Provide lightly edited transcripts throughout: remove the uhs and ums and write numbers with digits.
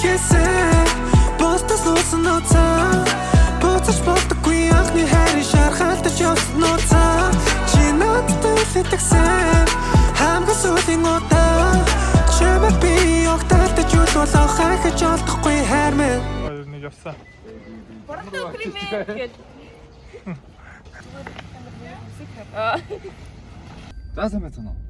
Хэлсэн бусдаас нуусан нууцаа. Буцаж болдоггүй анхны хайрын шархалтаж явсан нууцаа. Чи надтай итгэсэн хамгийн сүүлийн удаа. Чамайг би огталтаж үл болох хахиж олдохгүй хайр минь. Хоёр нэг явсан. Бурхан өдөр юм ээ гэл. За, сайн байцгаана уу?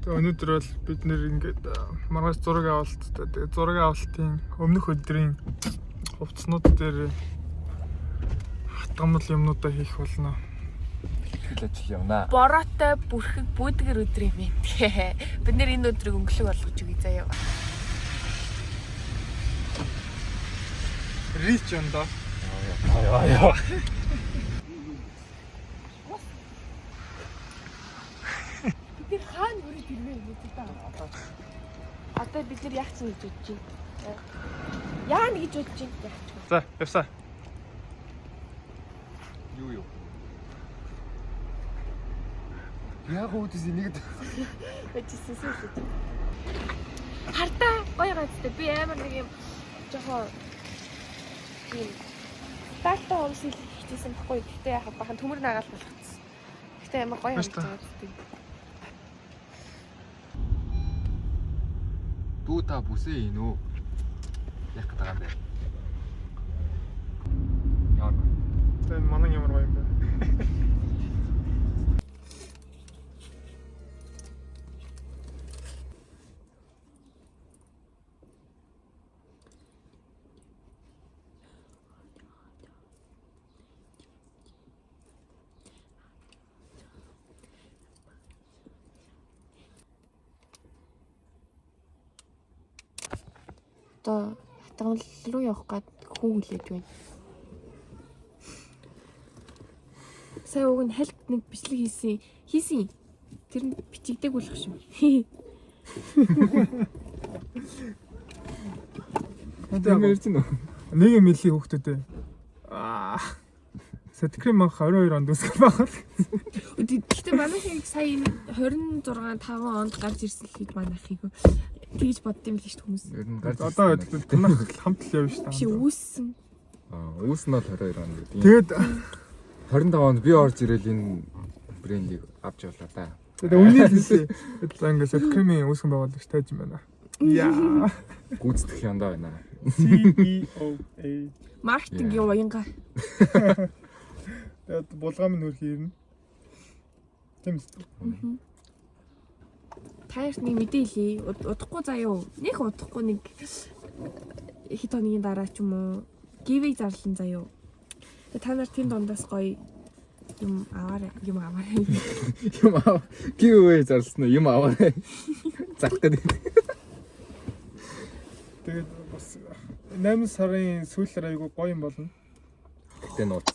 Тэгээ өнөөдөр бол бид нэр ингээд маргааш зураг авалттай. Тэгээ зураг авалтын өмнөх өдрийн хувцснууд дээр хатгамал юмнуудаа хийх болно. Хэл ажил явнаа. Бороотой бүрхэг бүүдгэр өдөр юм ээ. Бид нэр энэ өдрийг өнгөлөг болгож өгье заяа. Рич юм да. Яа яа. Бид нэр хаана бүрээд ирмээ гэж та. Одоо бид нэр яах чинь гэж бодож байна. Яана гэж бодож байна. Яах ч. За, явсаа. Юу юу? Яг үүдээс энийг Бэжсэн шүү дээ. Хартаа гоё гацтай. Би амар нэг юм жоохон тийм стайлтай өмсөл хичээсэн баггүй. Гэхдээ яг бахан төмөр нагаал болгоцсон. Гэхдээ амар гоё Маш та. харагдаж байгаа. дүү та бүсээ ийн үү? Яг гэдэг юм бэ. Ямар байна? За, энэ манан ямар гоё юм бэ? Одоо хатгамал руу явах гад хүн хүлээж байна. Сая уг нь хальт нэг бичлэг хийсэн. Хийсэн. Тэр нь бичигдээг болох шүү. Тийм ярьж байна уу? Нэг юм хэлхий хүүхдүүдээ. Аа. Сэткрим мах 22 онд үүсгэн байгаа. Гэхдээ манайхыг сая энэ 26 5 онд гарч ирсэн л гэж манайхыг тэгж бодд юм л шүү дээ хүмүүс. Ер нь гарч Одоо ирсэн танах хамт л явна шүү Биш дээ. үүссэн. Аа, үүс нь бол 22 онд гэдэг. Тэгээд 25 онд би орж ирэл энэ брендийг авч явлаа да. тэгээд үннийг хэлье. За, ингээд Сэткримийн үүсгэн байгуулагч тайж юм байна. Яа. Гүйцэтгэх яндаа байна. CEO A. Маркетингийн уянга. Тэгээд булгаа минь хөрх ирнэ. Тийм үү? Та нарт нэг мэдээ хэлье. Удахгүй заа юу. Нэг удахгүй нэг хэд хоногийн дараа ч юм уу giveaway зарлан заа юу. Тэгээ та нар тийм дундаас гоё юм аваарай, юм аваарай. Юм ав. Giveaway зарласан уу? Юм аваарай. Зарах гэдэг. Тэгээд бас 8 сарын сүүлээр айгу гоё юм болно. Гэтэ нууц.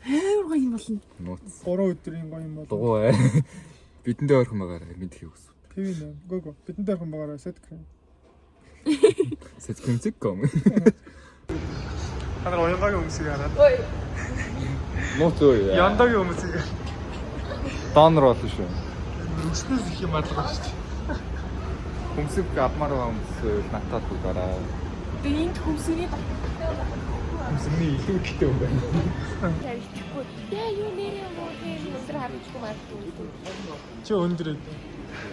Амар гоё юм болно. Нууц. 3 өдрийн гоё юм болно. Дугуй бай. Бидэндээ ойрхон байгаарай. Мэдхийг хүсв. TV 8. Гөө гөө. Бидэндээ ойрхон байгаарай Сэткрим. Сэткримцэг.com. Та нар уянгагийн өмсгийг хараад. Ой. Нууц үү? Яндагийн өмсгийг хараад. Донор болно шүү. Өмснөөс их юм алга шүү дээ. Хүмсэг авмаар байгаа хүмүүс натаад бүгээрээ. Тэгээ энд хөмсгний Хүмсэгний илүү ихтэй юм байна. тарихчихгүй. Яа юу нэрээ юм уу тийм өндөр харагдахгүй магадгүй. Чи өндөр ээ.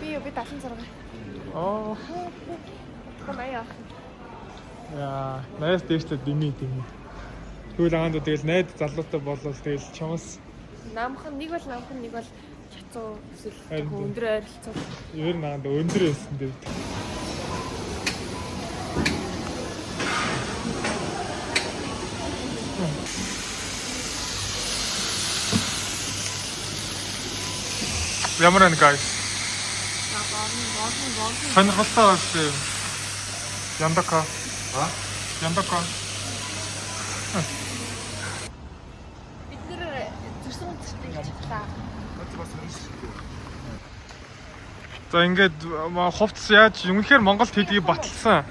Би юу би 76. Аа. Тэгэхгүй 80 авах. Яа, 80-аас дээшлээ дими дими. Тэгвэл агаанд тэгэл найд залуутай болвол тэгэл чамс Намхан нэг бол намхан нэг бол чацуу эсвэл Харин жоохон тийм. өндөр ойролцоо. ер нь агаанд өндөр байсан дээр. Ямар байна guys? Сонирхолтой байна шүү. Яндака. А? Яндака. Бид нэр зүрсэн үндэстэй хийж чадлаа. За, ингээд хувцас яаж үнэхээр Монголд хийдгийг баталсан.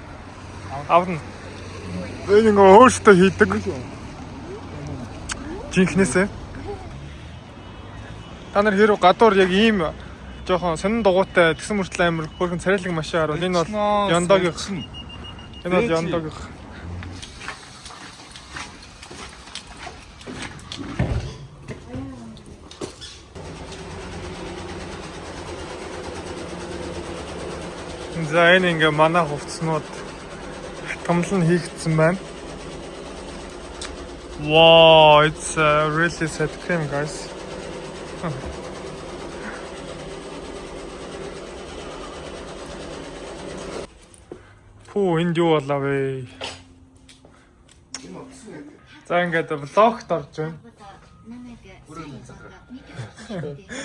Авна. Энэ ингээ өөртөө хийдэг. Жинхнээсээ. Та нар хэрв гадуур яг ийм жоохон сонин дугуйтай тэгсэн мөртлөө амар хөөрхөн царайлаг машин харуул. Энэ бол Яндагийнх. Энэ бол Яндагийнх. За энэ ингээ манай хувцснууд хатгамал нь хийгдсэн байна. Wow, it's really sad cream, guys. Пүү, энд юу болоо вэ? За ингээд vlog т орж байна.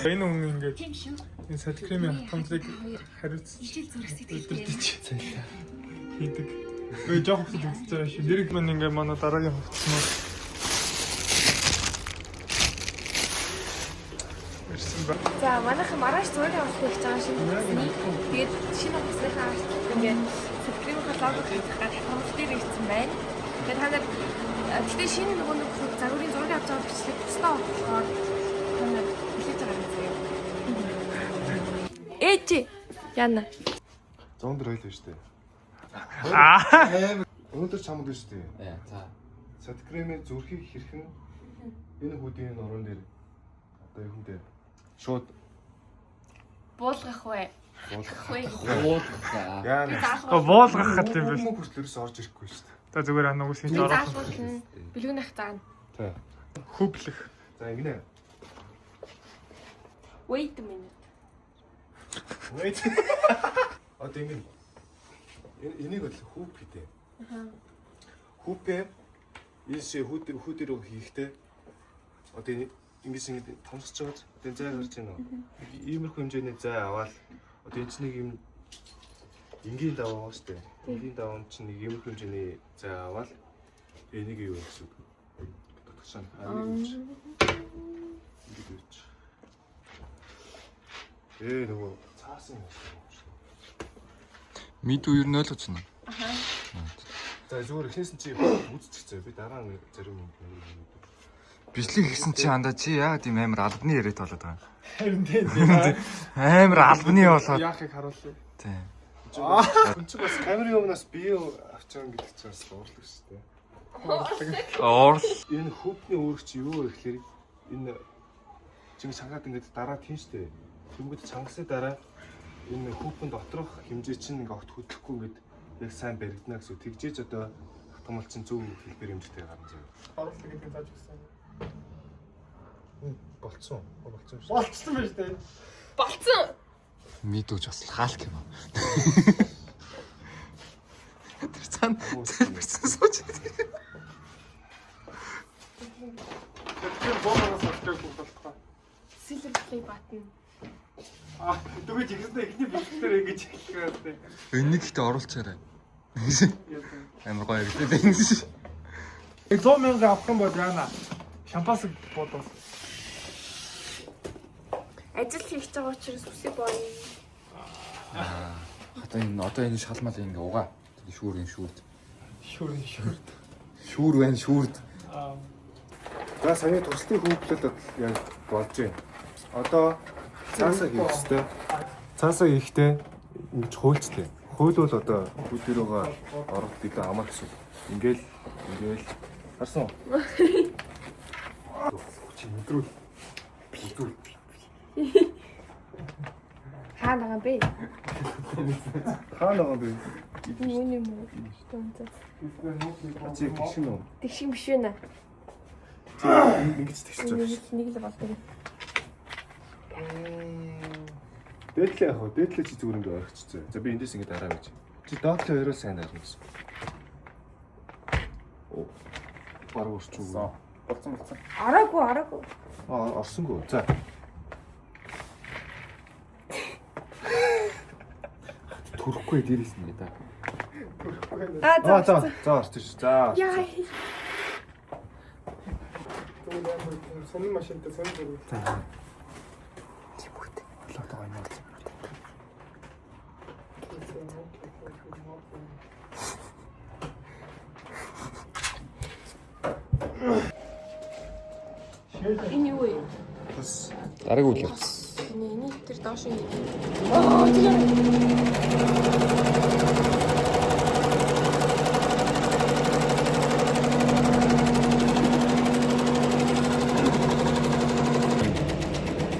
Энэ хүн ингээд энэ sad cream-ийн хатгамлыг хариуцж өдөртөж хийдэг. Өө жоох хувцас өгсөж байгаа шүү. Дэрэг мань ингээд манай дараагийн хувцснууд ирсэн байна. За манайхан маргааш зураг авалт хийж байгаа шинэ хувцсны. Тэгээд шинэ хувцсныхаа арт ингээд Сэдкримийнхаа лого хийх гад хатгамал дээр ирсэн байна. Тэгээд та нар гэтээ шинэ нөгөө нэг загварын зураг авч байгаа бичлэг тусдаа болохоор та нар хүлээж байгаа юм заяа. Ээж Яна. За өндөр хоёул шүү дээ. Аа. Өнөөдөр чамд шүү дээ. Яа, за. Садкремийн зүрхийг хэрхэн энэ хүүдийн нуруунд дээр одоо юу хүндээ шууд Буулгах вэ? буулгах. Вэ. Буулгах. Яа. Буулгах гэх юм биш. Мөн хүртэл ерөөс орж ирэхгүй шүү дээ. За зүгээр ана үсгийн Би орох. заалгуулна. Бэлгүүнийх заана. Тэ. Хүүплэх. За ингэнэ. Wait a minute. Wait. Одоо ингэнэ. Энийг бол хүүп гэдэг. Хүүпээ энэ ши хүүд хүүдэр хийхдээ одоо ингэж ингэж томсож байгаа ч одоо энэ зай гарч байна уу? Иймэрхүү хэмжээний зай аваад одоо энэ чинь нэг юм энгийн даваа шүү дээ. Энгийн даваа чинь нэг иймэрхүү хэмжээний зай аваад энийг юу гэсэн үг. Татгшаа. Энийг юу. Ингэж юу. Нөгөө цаасан юм шиг. Мэд үер нь ойлгож байна. За зүгээр эхнээс нь чи үзчихсэн. Би дараа нь зарим юм юм. Бичлэг хийсэн чи андаа чи яагаад ийм амар албаны яриад болоод байгаа юм? Харин тийм тийм. Амар албаны болоод. Яахыг харуулъя. Тийм. Хүн чи бас камерын өмнөөс бие авчаан гэдэг чинь бас уурлаг шүү дээ. Уурл. Энэ хүүпний үүрэг чи юу вэ гэхээр энэ чинь чангаад ингээд дараа тийм шүү дээ. Тэнгүүд чангасны дараа энэ хүүпэн доторх хэмжээ чинь ингээд огт хөдлөхгүй ингээд яг сайн баригдана гэсэн. Тэгжээж одоо хатгамал чинь зөв хэлбэр хэмжээтэй гарна зөө. Оруулах гэдэг нь зааж өгсөн. Болцсон. Болцсон шүү. Болцсон байж тээ. Болцсон. Мэд үж бас хаалт юм аа. Тэр цаана залбирсан сууж. Тэр буугаас авчих болтгоо. Silver play button. Аа, дөрөж ихэнхдээ эхний бичлэгээр ингэж эхлэх гэдэг. Энийг ихтэй оруулчаарай. Амар гоё гэдэг энэ. 100 мянга авах юм бол яана. Шампанс бодвол. Ажил хийж байгаа учраас үсээ боё. Одоо энэ одоо энэ шалмал ингээ угаа. Шүүр энэ шүүрд. Шүр шүр. Шүүр байна шүүрд. Аа, За саяны туршлагын хүүплэл яг болж байна. Одоо цаасаа хийх ёстой. Цаасаа хийхдээ ингэж хуульчлаа. Хуйлвал одоо хүүдэрөөгөө ороход илүү амар гэсэн. Ингээл ингээл харсан уу? Чи мэдрүүл. Мэдрүүл. Хаа байгаа юм бэ? Хаана байгаа юм бэ? Юу юм уу? Донцоо. Чи гişин үү? Тэгшин биш вэ? Чи ингэж тэгшиж байгаа. Нэг л болдог. Дээдлээ яг хөө дээдлээ чи зүгээр ингэ орхичихсон. За би эндээс ингэ дараа гэж. Чи доотлоо хоёроо сайн дарна гэсэн. Оо. Бараг орчих уу? Болцсон болцсон. Ороогүй, ороогүй. Аа орсонгүй. За. Төрөхгүй дээрээс нь гэдэг. Аа Аа за за орчих ш. За. Яа. Сонин машинтай сонин зураг. Энэ юу вэ? Бас Дараагийн үйл явц. Энэ энийг тэр доош юм. Аа тийм.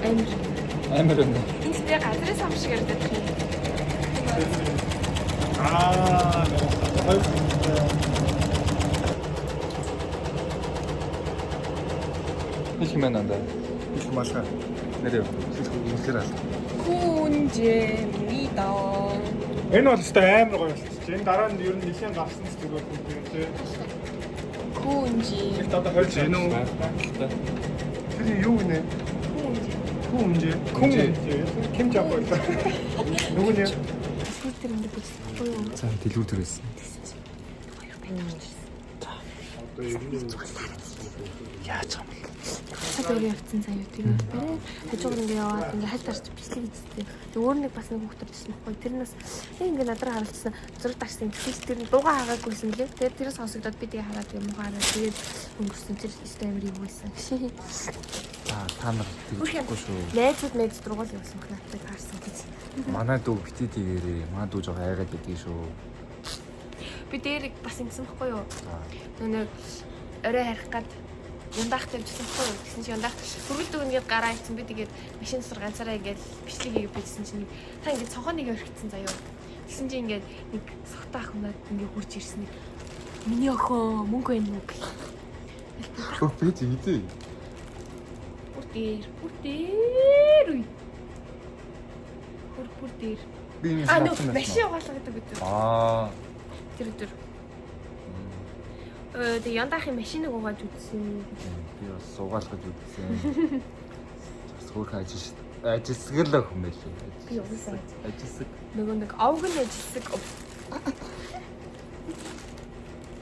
Амар. Амар байна. Энэ тэ газрын сам шиг ярддаг юм. Хоёр. Хэлэх юм байна даа. Хэлэх малгай. Нэр юу? Хэлэх үнэхээр алга. Күнжэмнидо. Энэ бол өстой амар гоё болчих. Энэ дараа нь ер нь нэлийн гарсан ч зүгээр юм тий. Күнжи. Тэгэхдээ одоо 20 Энэ үү? Тэр юу гинэ? Күнжи. Хүн үнжээ. Күн ким жап байлаа. Нөгөө нэ. Эсвэл тэр ингэ бичлэхгүй юу? За дэлгүүр төр байсан. Хад өөр явцсан заяа тэр барай хажуугаар ингэ яваад ингэ хальт арч бичлэг хийжсэн. Тэг өөр нэг бас нэг хүүхд төрчихсөн байхгүй. Тэр нь бас яг ингэ надраа харуулчихсан. Зураг дарсан. Тэгсэн тэр нь дуугаа хаагаагүйсэн лээ. Тэгээд тэр сонсогдоод би тэгээ хараад юм хараад тэгээд өнгөрсөн тэр өстой амар юм байсан. За та нар тэгжгүй шүү. Найзууд найзууд руугаа л явсан байх надтай таарсан гэж. Манай дүү бити тэгээрээ. Манай дүү жоо хайгаад байдгийг шүү. Би дээр бас ингэсэн байхгүй юу? Нөгөө нэг орой харих гад юндаах тавьчихсан байхгүй юу? Тэгсэн чинь юндаах хөргөл дүүн ингээд гараа ицсэн би тэгээд машин дотор ганцаараа ингээд бичлэг хийгээ бичсэн чинь та ингээд цонхоо нэг орхицсан заяа. Тэгсэн чинь ингээд нэг согтаах хүнээд ингээд хурж ирсэн нэг миний охин мөнгө байна уу гэх. Хөө би тэгдээ. Бүр дээр, бүр дээр үе. Бүр бүр дээр. Би юм А нөө машин угаалга гэдэг өдөр. Аа. Тэр өдөр. Тэг юндаахын машиныг угааж үзсэн. Би бас суугаалгаж үзсэн. Бас хөөрхөн ажил ажилсаг л охин байлээ. Би угаасаа Ажилсаг. Нөгөө нэг овг нь ажилсаг.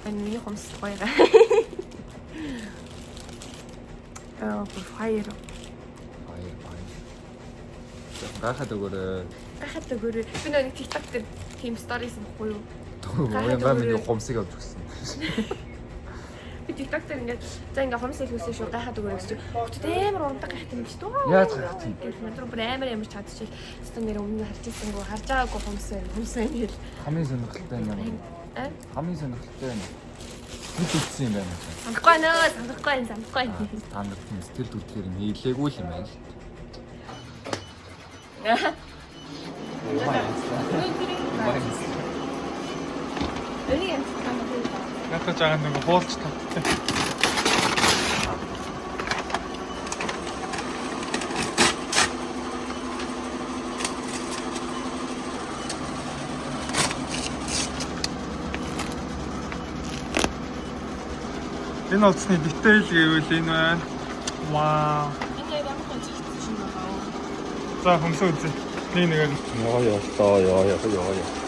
Энэ миний хумс гоё. Аа, бүр fire. Баяр баяр. Гахаад өгөөрэй. Гахаад өгөөрэй. Би нөгөө нэг TikTok дээр team stories байхгүй юу? Уянгаа миний хумсыг авч өгсөн. Би TikTok дээр ингээд за ингээд хумс илүүсэн шүү гайхаад өгөөрэй гэж чи. Хүүхдүүд амар урамдаг гайхат юм биш үү? Яаж гайхах юм? Гэл над руу бүр амар амар чадчихэл. Тэстэн нэр өмнө харж ирсэнгүй харж байгаагүй хумс байна. Хумс байна гэл. Хамгийн сонирхолтой нь юм. Аа? Хамгийн сонирхолтой нь хэд үтсэн юм байна. Санахгүй нөө, санахгүй байна, санахгүй байна. Та нар тийм сэтгэл зүтгэхээр юм хийлээгүй л юм байна л. Энийг амжих юм уу? Надад жаахан нэг хуулж таттай. Энэ утасны detail гэвэл энэ байна. Вау. Энэ ямар гоё зэгцсэн юм байна. За хөмсөө үзье. Нэг нэгээр Яа яа яа яа яа яа.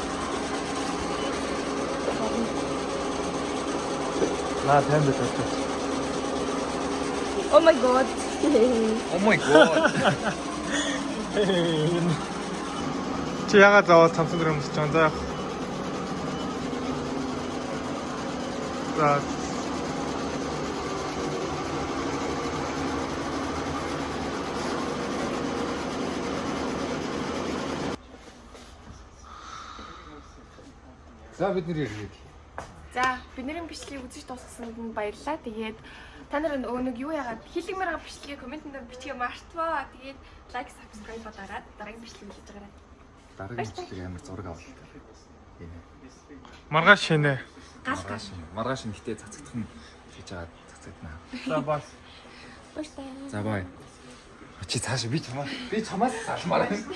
наа тань дээр тавьчих. Oh my god. Oh my god. Чи ягаад заавал цамцан дээр өмсөж байгаа юм? За яах. За. За бид нэр ирээд. За, бидний бичлэгийг үзэж дуусгасанд нь баярлалаа. Тэгээд та нар нөгөө нэг юу яагаад хийлгэмээр байгаа бичлэгээ комментэн дээр бичгээ мартваа. Тэгээд лайк, subscribe дараад дараагийн бичлэг хүлээж аваарай. Дараагийн бичлэг амар зураг авалт. Маргааш шинэ. Гал гал. Маргааш маргааш нэгтээ цацагдах нь хийж байгаа цацагдана. За бас. Баярлалаа. За бай. Чи цааш би чамаас салмаар байна.